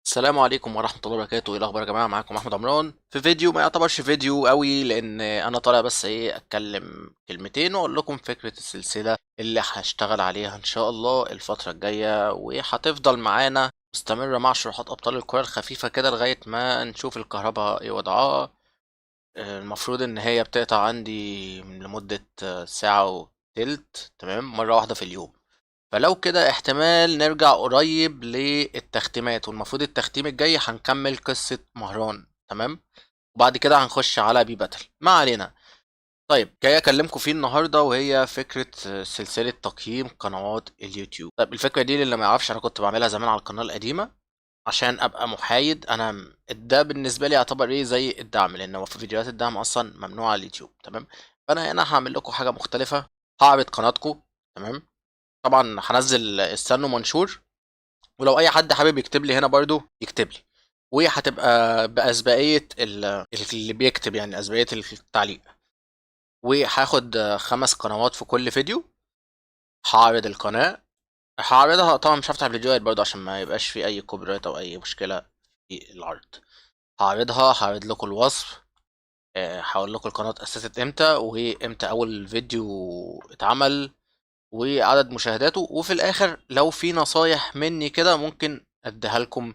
السلام عليكم ورحمة الله وبركاته. ايه الاخبار يا جماعة؟ معاكم احمد عمران في فيديو ما يعتبرش فيديو قوي، لان انا طالع بس اتكلم كلمتين واقول لكم فكرة السلسلة اللي هشتغل عليها ان شاء الله الفترة الجاية، وهتفضل معانا مستمرة مع شروحات ابطال الكرة الخفيفة كده لغاية ما نشوف الكهرباء ايه وضعها. المفروض ان هي بتقطع عندي لمدة ساعة وتلت، تمام، مرة واحدة في اليوم. فلو كده احتمال نرجع قريب للتختيمات، والمفروض التختيم الجاي هنكمل قصة مهران، تمام، وبعد كده هنخش على بي باتل. ما علينا. جاي اكلمكم فيه النهارده، وهي فكرة سلسلة تقييم قنوات اليوتيوب. الفكرة دي للي ما يعرفش، انا كنت بعملها زمان على القناة القديمة عشان ابقى محايد. انا ده بالنسبة لي يعتبر زي الدعم، لان هو في فيديوهات الدعم اصلا ممنوعة على اليوتيوب، تمام. فانا هنا هعمل لكم حاجة مختلفة، هعرض قناتكم، تمام. طبعا هنزل استنوا منشور، ولو اي حد حابب يكتب لي هنا برضو يكتب لي، وهتبقى بأسبقية اللي بيكتب، يعني أسبقية التعليق. وهاخد 5 قنوات في كل فيديو، هعرض القناة، هعرضها طبعا مش هفتح الفيديوهات برضو عشان ما يبقاش في اي copyright او اي مشكلة في العرض. هعرض لكم الوصف، هقول لكم القناة اتأسست امتى، وامتى اول فيديو اتعمل، وعدد مشاهداته، وفي الاخر لو في نصايح مني كده ممكن اديها لكم،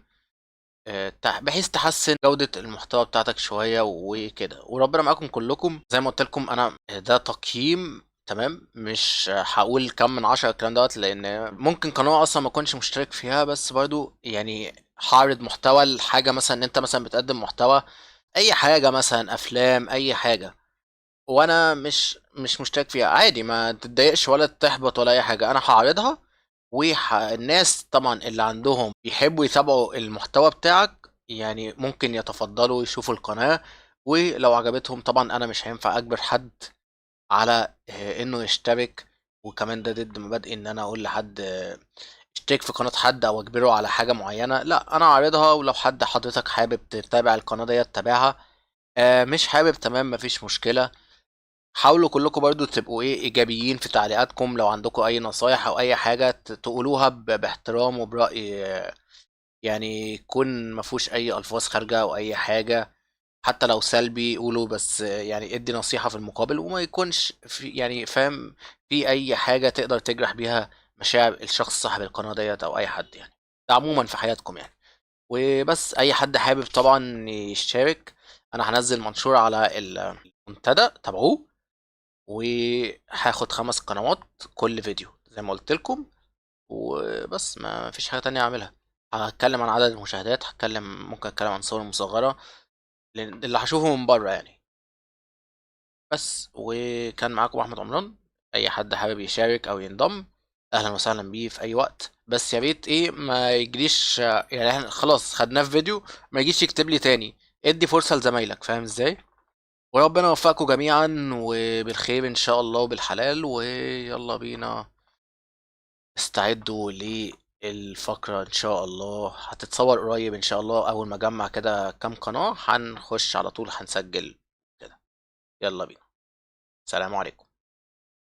بحيث تحسن جودة المحتوى بتاعتك شوية وكده. وربنا معاكم كلكم. زي ما قلت لكم انا ده تقييم، تمام، مش هقول كم من 10 الكلام دوت، لان ممكن قناة اصلا ما اكونش مشترك فيها، بس برضو هعرض محتوى الحاجة. مثلا انت مثلا بتقدم محتوى اي حاجة، مثلا افلام، اي حاجة، وانا مش مشترك فيها، عادي، ما تتضايقش ولا تحبط ولا اي حاجة، انا هعرضها. والناس طبعا اللي عندهم بيحبوا يتابعوا المحتوى بتاعك ممكن يتفضلوا يشوفوا القناة، ولو عجبتهم طبعا انا مش هينفع اجبر حد على انه يشترك، وكمان ده ضد مبادئي ان انا اقول لحد، اشترك في قناة حد او اجبره على حاجة معينة. لا، انا اعرضها، ولو حد حضرتك حابب تتابع القناة ديت تابعها، مش حابب تمام، مفيش مشكلة. حاولوا كلكم برضو تبقوا ايجابيين في تعليقاتكم، لو عندكم اي نصايح او اي حاجة تقولوها باحترام وبرأي، يكون ما فيهوش اي الفاظ خارجة او اي حاجة، حتى لو سلبي قولوا، بس ادي نصيحة في المقابل، وما يكونش في فاهم في اي حاجة تقدر تجرح بيها مشاعر الشخص صاحب القناة ديت او اي حد، ده عموما في حياتكم. وبس اي حد حابب طبعا يشارك، انا هنزل منشور على المنتدى تابعوه، وهاخد 5 قنوات كل فيديو زي ما قلت لكم، وبس، ما فيش حاجة تانية اعملها. هتكلم عن عدد المشاهدات، ممكن اتكلم عن صور مصغرة اللي هشوفه من بره. بس. وكان معاكم احمد عمران. اي حد حابب يشارك او ينضم اهلا وسهلا بيه في اي وقت، بس يا ريت ما يجريش، احنا خلاص خدناه في فيديو، ما يجيش يكتب لي تاني، ادي فرصة لزمايلك، فاهم ازاي؟ وربنا يوفقكم جميعا وبالخير ان شاء الله وبالحلال. ويلا بينا استعدوا للفقرة ان شاء الله هتتصور قريب ان شاء الله، اول ما اجمع كده كام قناة هنخش على طول هنسجل كده. يلا بينا، سلام عليكم.